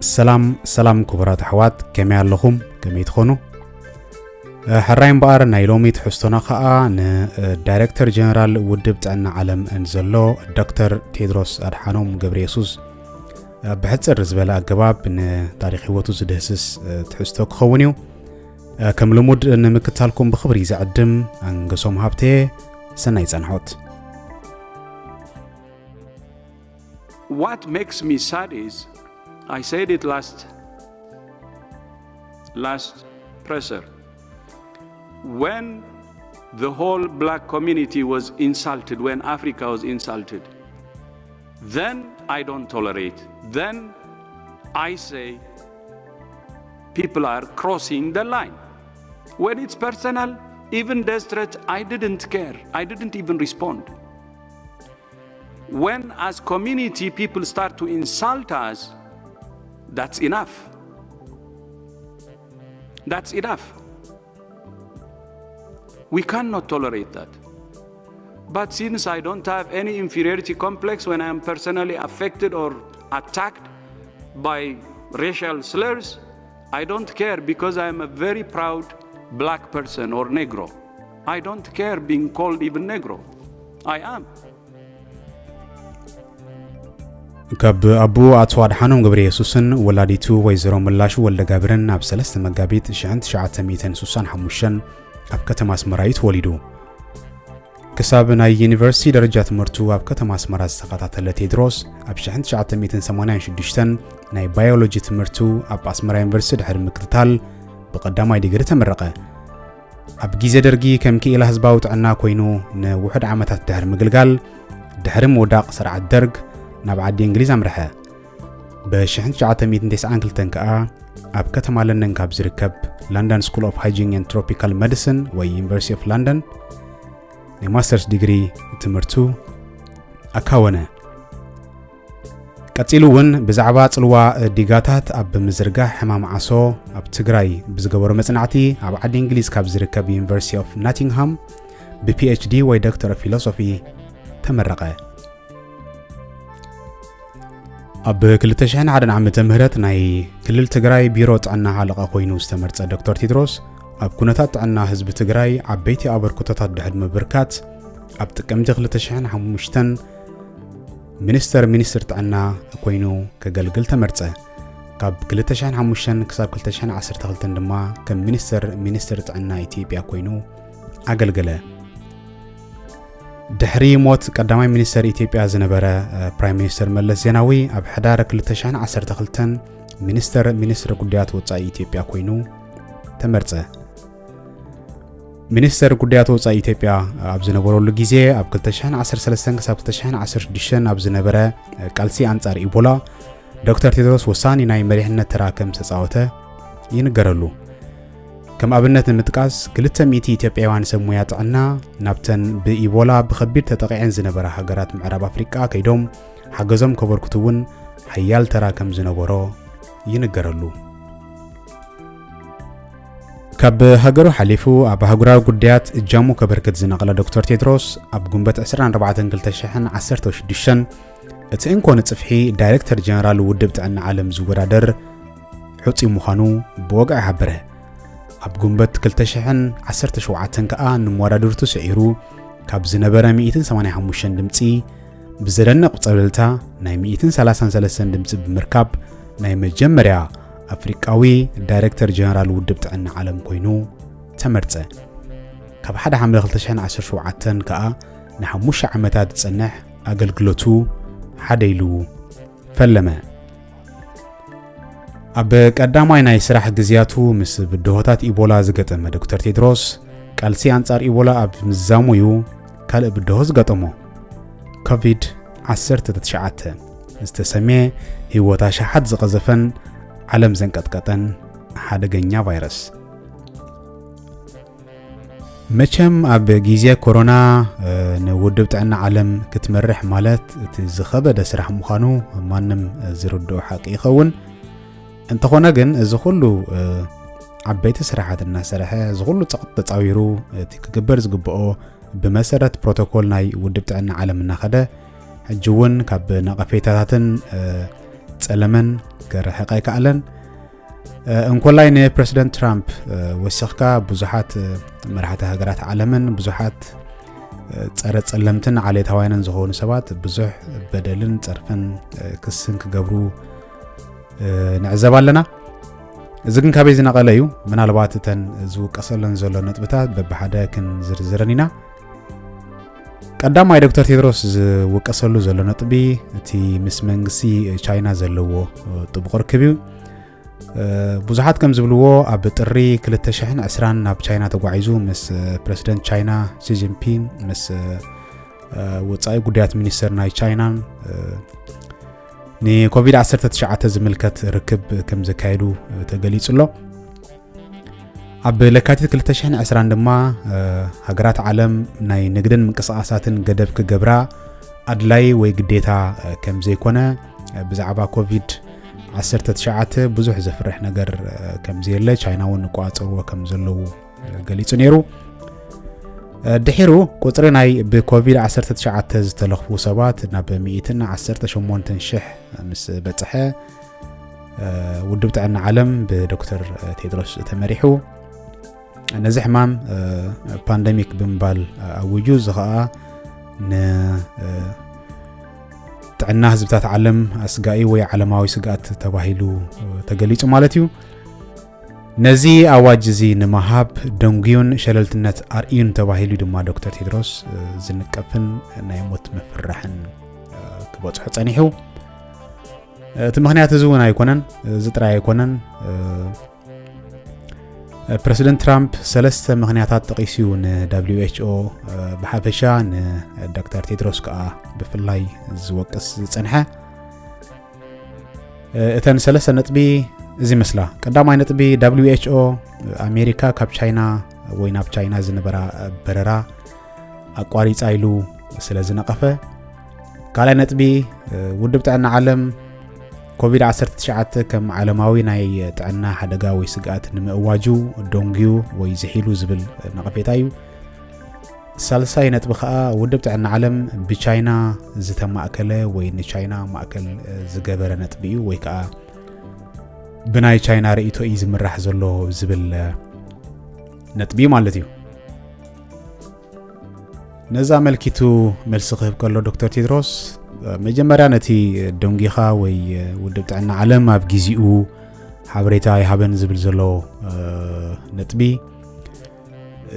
ሰላም ሰላም ክቡራት ኣሕዋት፣ ከመይ ኣለኹም? ከመይ ትኾኑ? ሕራይ እምበኣር፣ ናይ ሎሚ ትሕዝቶና ኸኣ ንዳይረክተር ጀነራል ውድብ ጥዕና ዓለም ዘሎ ዶክተር ቴድሮስ ኣድሓኖም ገብረየሱስ ብሕጽር ዝበለ ኣገባብ ንታሪኽ ህይወቱ ዝድህስስ ትሕዝቶ ክኸውን እዩ። ከም ልሙድ ንምክታልኩም ብኽብሪ ዘዕድም ኣንገሶም ሃብቴ። ሰናይ ጸንሖት። What makes me sad is, I said it last last presser, when the whole black community was insulted, when Africa was insulted, then I don't tolerate. Then I say people are crossing the line. When it's personal, even death threat, I didn't care. I didn't even respond. When, as community, people start to insult us, that's enough. That's enough. We cannot tolerate that. But since I don't have any inferiority complex when I am personally affected or attacked by racial slurs, I don't care, because I am a very proud black person or Negro. I don't care being called even Negro. I am. ካብ ኣቦ ኣቶ ኣድሓኖም ገብረየሱስን ወላዲቱ ወይዘሮ ምላሹ ወልደጋብርን ኣብ ሰለስተ መጋቢት ሽሕን ትሽዓተ ሚእትን ስሳን ሓሙሽተን ኣብ ከተማ ኣስመራ እዩ ተወሊዱ። ክሳብ ናይ ዩኒቨርሲቲ ደረጃ ትምህርቱ ኣብ ከተማ ኣስመራ ዝተኸታተለ ቴድሮስ፣ ኣብ ሽሕን ትሽዓተ ሚእትን ሰማንያን ሽዱሽተን ናይ ባዮሎጂ ትምህርቱ ኣብ ኣስመራ ዩኒቨርሲቲ ድሕሪ ምክትታል ብቐዳማይ ዲግሪ ተመረቐ። ኣብ ግዜ ደርጊ ከም ክኢላ ህዝባዊ ጥዕና ኮይኑ ንውሑድ ዓመታት ድሕሪ ምግልጋል፣ ድሕሪ ምውዳቕ ስርዓት ደርግ ናብ ዓዲ እንግሊዝ ኣምርሐ። ብ1992 ከኣ ኣብ ከተማ ለንደን ካብ ዝርከብ London School of Hygiene and Tropical Medicine ወይ University of London ናይ ማስተርስ ዲግሪ ትምህርቱ ኣካወነ። ቀጺሉ እውን ብዛዕባ ጽልዋ ዲጋታት ኣብ ምዝርጋሕ ሕማም ዓሶ ኣብ ትግራይ ብዝገበሮ መጽናዕቲ ኣብ ዓዲ እንግሊዝ ካብ ዝርከብ University of Nottingham ብ PhD ወይ ዶክተር ፊሎሶፊ ተመረቐ። ኣብ ክልተ ሽሕን ሓደን ዓመተ ምህረት ናይ ክልል ትግራይ ቢሮ ጥዕና ሓለቓ ኮይኑ ዝተመርጸ ዶክተር ቴድሮስ ኣብ ኩነታት ጥዕና ህዝቢ ትግራይ ዓበይቲ ኣበርክቶታት ድሕሪ ምብርካት ኣብ ጥቅምቲ ክልተ ሽሕን ሓሙሽተን ሚኒስተር ሚኒስትር ጥዕና ኮይኑ ከገልግል ተመርጸ። ካብ ክልተ ሽሕን ሓሙሽተን ክሳብ ክልተ ሽሕን ዓሰርተ ክልተን ድማ ከም ሚኒስተር ሚኒስትር ጥዕና ኢትዮጵያ ኮይኑ ኣገልገለ። ድሕሪ ሞት ቀዳማይ ሚኒስተር ኢትዮጵያ ዝነበረ ፕራይም ሚኒስተር መለስ ዜናዊ ኣብ ሕዳር ክልተ ሽሕን ዓሰርተ ክልተን ሚኒስተር ሚኒስትሪ ጉዳያት ወጻኢ ኢትዮጵያ ኮይኑ ተመርጸ። ሚኒስተር ጉዳያት ወጻኢ ኢትዮጵያ ኣብ ዝነበረሉ ግዜ ኣብ ክልተ ሽሕን ዓሰርተ ሰለስተን ክሳብ ክልተ ሽሕን ዓሰርተ ሽዱሽተን ኣብ ዝነበረ ቃልሲ ኣንጻር ኢቦላ ዶክተር ቴድሮስ ወሳኒ ናይ መሪሕነት ተራ ከም ዝተጻወተ ይንገረሉ። ከም ኣብነት ንምጥቃስ፣ ክልተ ሚእቲ ኢትዮጵያውያን ሰብ ሞያ ጥዕና ናብተን ብኢቦላ ብኸቢድ ተጠቒዐን ዝነበራ ሃገራት ምዕራብ ኣፍሪቃ ከይዶም ሓገዞም ከበርክቱ እውን ሓያል ተራ ከም ዝነበሮ ይንገረሉ። ካብ ሃገሩ ሓሊፉ ኣብ ኣህጉራዊ ጉዳያት እጃሙ ከበርክት ዝነቐለ ዶክተር ቴድሮስ ኣብ ጉንበት ዕስራን ኣርባዕተን ክልተ ሽሕን ዓሰርተ ሽዱሽተን እቲ እንኮ ንጽፍሒ ዳይረክተር ጀነራል ውድብ ጥዕና ዓለም ዝወዳደር ሕጹይ ምዃኑ ብወግዒ ሓበረ። ኣብ ጉንበት ክልተ ሽሕን ዓሰርተ ሸውዓተን ከኣ ንመወዳድርቱ ስዒሩ ካብ ዝነበረ ሚእትን ሰማንያን ሓሙሽተን ድምጺ ብዘደንቕ ጸብለልታ ናይ ሚእትን ሰላሳን ሰለስተን ድምጺ ብምርካብ ናይ መጀመርያ ኣፍሪቃዊ ዳይረክተር ጀነራል ውድብ ጥዕና ዓለም ኮይኑ ተመርጸ። ካብ ሓደ ሓምለ ክልተ ሽሕን ዓሰርተ ሸውዓተን ከኣ ንሓሙሽተ ዓመታት ዝጸንሕ ኣገልግሎቱ ሓደ ኢሉ ፈለመ። ኣብ ቀዳማይ ናይ ስራሕ ግዜያቱ ምስ ብድሆታት ኢቦላ ዝገጠመ ዶክተር ቴድሮስ፣ ቃልሲ ኣንጻር ኢቦላ ኣብ ምዝዛሙ እዩ ካልእ ብድሆ ዝገጠሞ። ኮቪድ ዓሰርተ ትሽዓተ ዝተሰምየ ህይወት ኣሽሓት ዝቐዘፈን ዓለም ዘንቀጥቀጠን ሓደገኛ ቫይረስ። መቸም ኣብ ግዜ ኮሮና ንውድብ ጥዕና ዓለም ክትመርሕ ማለት እቲ ዝኸበደ ስራሕ ምዃኑ ማንም ዝርድኦ ሓቂ ይኸውን። እንተኾነ ግን እዚ ኩሉ ዓበይቲ ስራሓት እናሰርሐ፣ እዚ ኩሉ ጸቕጢ ተጻዊሩ፣ እቲ ክግበር ዝግብኦ ብመሰረት ፕሮቶኮል ናይ ውድብ ጥዕና ዓለም እናኸደ፣ ሕጂ እውን ካብ ነቐፌታታትን ጸለመን ክርሕቕ ኣይከኣለን። እንኮላይ ንፕረሲደንት ትራምፕ ወሲኽካ ብዙሓት መራሕቲ ሃገራት ዓለምን ብዙሓት ጸረ ጸለምትን ዓሌታውያንን ዝኾኑ ሰባት ብዙሕ በደልን ጸርፍን ክስን ክገብሩ ንዕዘብ ኣለና። እዚ ግን ካበይ ዝነቐለ እዩ? ምናልባት እተን ዝውቀሰለን ዘሎ ነጥብታት በብሓደ ክንዝርዝረን ኢና። ቀዳማይ ዶክተር ቴድሮስ ዝውቀሰሉ ዘሎ ነጥቢ እቲ ምስ መንግስቲ ቻይና ዘለዎ ጥቡቕ ርክብ እዩ። ብዙሓት ከም ዝብልዎ ኣብ ጥሪ ክልተ ሽሕን ዕስራን ናብ ቻይና ተጓዒዙ ምስ ፕረሲደንት ቻይና ሺ ጂንፒንግ ምስ ወፃኢ ጉዳያት ሚኒስተር ናይ ቻይናን ንኮቪድ ዓሰርተ ትሽዓተ ዝምልከት ርክብ ከም ዘካየዱ ተገሊጹ ኣሎ። ኣብ ለካቲት ክልተ ሽሕን ዕስራን ድማ ሃገራት ዓለም ናይ ንግድን ምንቅስቃሳትን ገደብ ክገብራ ኣድላይ ወይ ግዴታ ከም ዘይኮነ ብዛዕባ ኮቪድ ዓሰርተ ትሽዓተ ብዙሕ ዘፍርሕ ነገር ከም ዘየለ ቻይና እውን እቋጸርዎ ከም ዘለዉ ገሊጹ ነይሩ። ድሒሩ ቁጽሪ ናይ ብኮቪድ ዓሰርተ ትሽዓተ ዝተለኽፉ ሰባት ናብ ሚእትን ዓሰርተ ሸሞንተን ሽሕ ምስ በጽሐ ውድብ ጥዕና ዓለም ብዶክተር ቴድሮስ ተመሪሑ ነዚ ሕማም ፓንደሚክ ብምባል ኣውጁ። እዚ ኸኣ ንጥዕና ህዝብታት ዓለም ኣስጋኢ ወይ ዓለማዊ ስግኣት ተባሂሉ ተገሊጹ ማለት እዩ። ነዚ ኣዋጅ እዚ ንምሃብ ደንጉዩን ሸለልትነት ኣርእዩን ተባሂሉ ድማ ዶክተር ቴድሮስ ዝንቀፍን ናይ ሞት ምፍርራሕን ክበጽሖ ጸኒሑ። እቲ ምኽንያት እዚ እውን ኣይኮነን፣ እዚ ጥራይ ኣይኮነን። ፕረሲደንት ትራምፕ ሰለስተ ምኽንያታት ጠቒሱ እዩ ን ደብሊው ኤች ኦ ብሓፈሻ ንዶክተር ቴድሮስ ከኣ ብፍላይ ዝወቅስ ዝጸንሐ። እተን ሰለስተ ነጥቢ እዚ ይመስላ። ቀዳማይ ነጥቢ ደብሊው ኤች ኦ ኣሜሪካ ካብ ቻይና ወይ ናብ ቻይና ዝነበራ በረራ ኣቋሪጻ ኢሉ ስለ ዝነቐፈ። ካልኣይ ነጥቢ ውድብ ጥዕና ዓለም ኮቪድ ዓሰርተ ትሽዓተ ከም ዓለማዊ ናይ ጥዕና ሓደጋ ወይ ስግኣት ንምእዋጁ ደንጉዩ ወይ ዝሒሉ ዝብል ነቐፌታ እዩ። ሳልሳይ ነጥቢ ኸኣ ውድብ ጥዕና ዓለም ብቻይና ዝተማእከለ ወይ ንቻይና ማእከል ዝገበረ ነጥቢ እዩ ወይ ከኣ ብናይ ቻይና ርእይቶ እዩ ዝምራሕ ዘሎ ዝብል ነጥቢ ማለት እዩ። ነዚ ኣመልኪቱ መልሲ ክህብ ከሎ ዶክተር ቴድሮስ መጀመርያ ነቲ ደንጊኻ ወይ ውድብ ጥዕና ዓለም ኣብ ጊዜኡ ሓበሬታ ኣይሃበን ዝብል ዘሎ ነጥቢ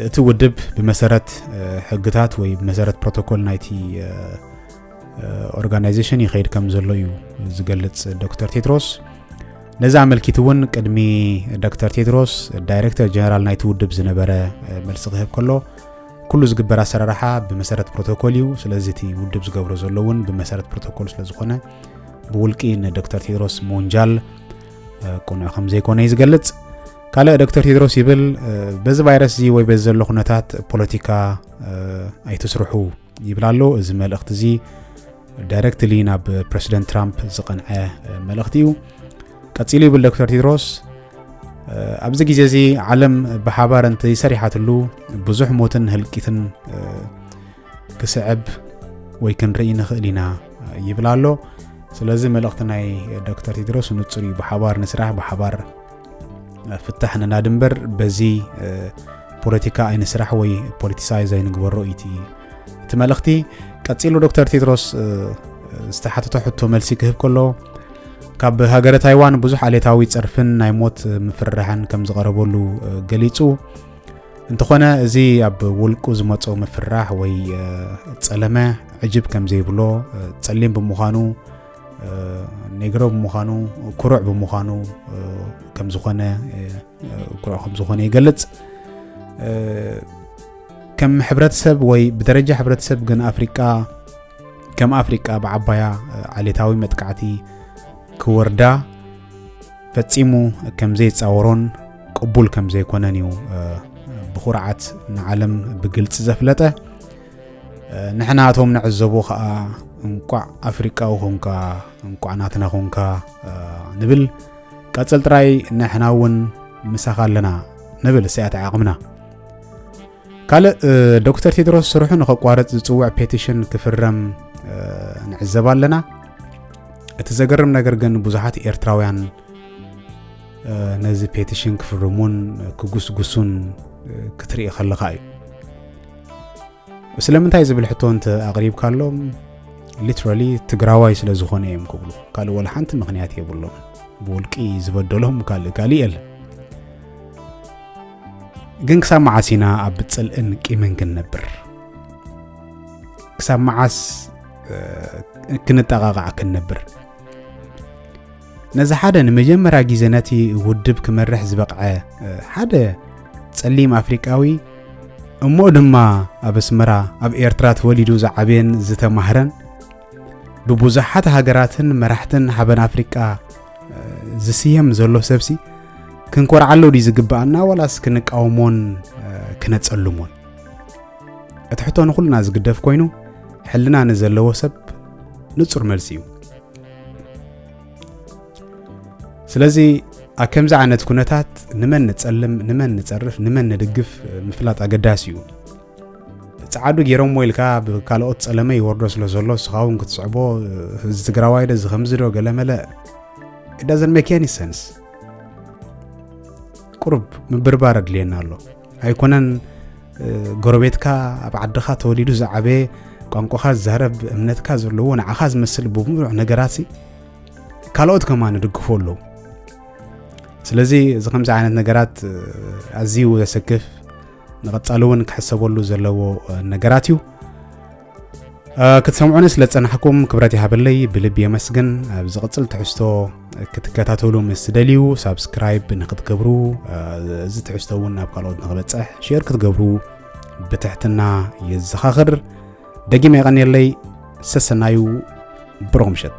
እቲ ውድብ ብመሰረት ሕግታት ወይ ብመሰረት ፕሮቶኮል ናይቲ ኦርጋናይዜሽን ይኸይድ ከም ዘሎ እዩ ዝገልጽ ዶክተር ቴድሮስ። ነዚ ኣመልኪቱ እውን ቅድሚ ዶክተር ቴድሮስ ዳይሬክተር ጀነራል ናይቲ ውድብ ዝነበረ መልሲ ክህብ ከሎ ኩሉ ዝግበር ኣሰራርሓ ብመሰረት ፕሮቶኮል እዩ። ስለዚ እቲ ውድብ ዝገብሮ ዘሎ እውን ብመሰረት ፕሮቶኮል ስለ ዝኾነ ብውልቂ ንዶክተር ቴድሮስ ምውንጃል ቅኑዕ ከም ዘይኮነ እዩ ዝገልጽ። ካልእ ዶክተር ቴድሮስ ይብል በዚ ቫይረስ እዚ ወይ በዚ ዘሎ ኩነታት ፖለቲካ ኣይትስርሑ ይብል ኣሎ። እዚ መልእኽቲ እዚ ዳይረክትሊ ናብ ፕረሲደንት ትራምፕ ዝቐንዐ መልእኽቲ እዩ። ቀጺሉ ይብል ዶክተር ቴድሮስ ኣብዚ ግዜ እዚ ዓለም ብሓባር እንተይሰሪሓትሉ ብዙሕ ሞትን ህልቂትን ክስዕብ ወይ ክንርኢ ንኽእል ኢና ይብል ኣሎ። ስለዚ መልእኽቲ ናይ ዶክተር ቴድሮስ ንጹር እዩ። ብሓባር ንስራሕ፣ ብሓባር ፍታሕ ነናዲ እምበር በዚ ፖለቲካ ኣይንስራሕ ወይ ፖለቲሳይዝ ኣይንግበሮ እዩ እቲ መልእኽቲ። ቀጺሉ ዶክተር ቴድሮስ ዝተሓተቶ ሕቶ መልሲ ክህብ ከሎ ካብ ሃገረ ታይዋን ብዙሕ ዓሌታዊ ጸርፍን ናይ ሞት ምፍርራሕን ከም ዝቐረበሉ ገሊጹ። እንተኾነ እዚ ኣብ ውልቁ ዝመጾ ምፍርራሕ ወይ ጸለመ ዕጅብ ከም ዘይብሎ፣ ጸሊም ብምዃኑ፣ ኔግሮ ብምዃኑ፣ ኩሩዕ ብምዃኑ ከም ዝኾነ ኩሩዕ ከም ዝኾነ ይገልጽ። ከም ሕብረተሰብ ወይ ብደረጃ ሕብረተሰብ ግን ኣፍሪቃ ከም ኣፍሪቃ ብዓባያ ዓሌታዊ መጥቃዕቲ ክወርዳ ፈጺሙ ከም ዘይጻወሮን ቅቡል ከም ዘይኮነን እዩ ብኹርዓት ንዓለም ብግልጺ ዘፍለጠ። ንሕና እቶም ንዕዘቦ ኸኣ እንቋዕ ኣፍሪቃዊ ኾንካ እንቋዕ ናትና ኾንካ ንብል። ቀጽል ጥራይ ንሕና እውን ምሳኻ ኣለና ንብል እሰያት ዓቕምና። ካልእ ዶክተር ቴድሮስ ስርሑ ንኸቋርጽ ዝጽውዕ ፔቲሽን ክፍረም ንዕዘብ ኣለና። እቲ ዘገርም ነገር ግን ብዙሓት ኤርትራውያን ነዚ ፔቲሽን ክፍርሙን ክጉስጉሱን ክትርኢ ከለኻ እዩ። ስለምንታይ ዝብል ሕቶ እንተ ኣቕሪብካሎም፣ ሊትራሊ ትግራዋይ ስለ ዝኾነ እዮም ክብሉ፣ ካልእ ወላ ሓንቲ ምኽንያት የብሎም። ብውልቂ ዝበደሎም ካልእ ካልእ የለ። ግን ክሳብ መዓስ ኢና ኣብ ጽልእን ቂምን ክንነብር? ክሳብ መዓስ ክንጠቓቓዕ ክንነብር? ነዚ ሓደ ንመጀመርያ ግዜ ነቲ ውድብ ክመርሕ ዝበቕዐ ሓደ ጸሊም ኣፍሪቃዊ፣ እሞ ድማ ኣብ ኣስመራ ኣብ ኤርትራ ተወሊዱ ዝዓበየን ዝተማህረን፣ ብብዙሓት ሃገራትን መራሕትን ሓበን ኣፍሪቃ ዝስየም ዘሎ ሰብሲ፣ ክንኮርዓሉ ድዩ ዝግብኣና፣ ዋላስ ክንቃወሞን ክነጸልሞን? እቲ ሕቶ ንኹልና ዝግደፍ ኮይኑ፣ ሕልና ንዘለዎ ሰብ ንጹር መልሲ እዩ። ስለዚ ኣብ ከምዚ ዓይነት ኩነታት ንመን ንጸልም፣ ንመን ንጸርፍ፣ ንመን ንድግፍ ምፍላጥ ኣገዳሲ እዩ። ጸዓዱ ገይሮሞ ኢልካ ብካልኦት ጸለመ ይወርዶ ስለ ዘሎ፣ ንስኻ እውን ክትስዕቦ፣ እዚ ትግራዋይ ዶ፣ እዚ ከምዚ ዶ፣ ገለመለ፣ it doesn't make any sense። ቁሩብ ምብርባር ኣድልየና ኣሎ። ኣይኮነን ጎረቤትካ፣ ኣብ ዓድኻ ተወሊዱ ዝዓበየ፣ ቋንቋኻ ዝዛረብ፣ እምነትካ ዘለዎ፣ ንዓኻ ዝመስል ብምሉዕ ነገራትሲ ካልኦት ከማን ይድግፉ ኣለዉ። ስለዚ እዚ ከምዚ ዓይነት ነገራት ኣዝዩ ዘሰክፍ፣ ንቐጻሊ እውን ክሕሰበሉ ዘለዎ ነገራት እዩ። ክትሰምዑኒ ስለ ዝጸናሕኩም ክብረት ይሃበለይ፣ ብልቢ የመስግን። ኣብ ዝቕጽል ትሕዝቶ ክትከታተሉ ምስ ትደልዩ፣ ሳብስክራይብ ንክትገብሩ፣ እዚ ትሕዝቶ እውን ናብ ካልኦት ንክበጽሕ ሼር ክትገብሩ ብትሕትና የዘኻኽር። ደጊመ የቐንየለይ። ሰሰናዩ። ብሩኽ ምሸት።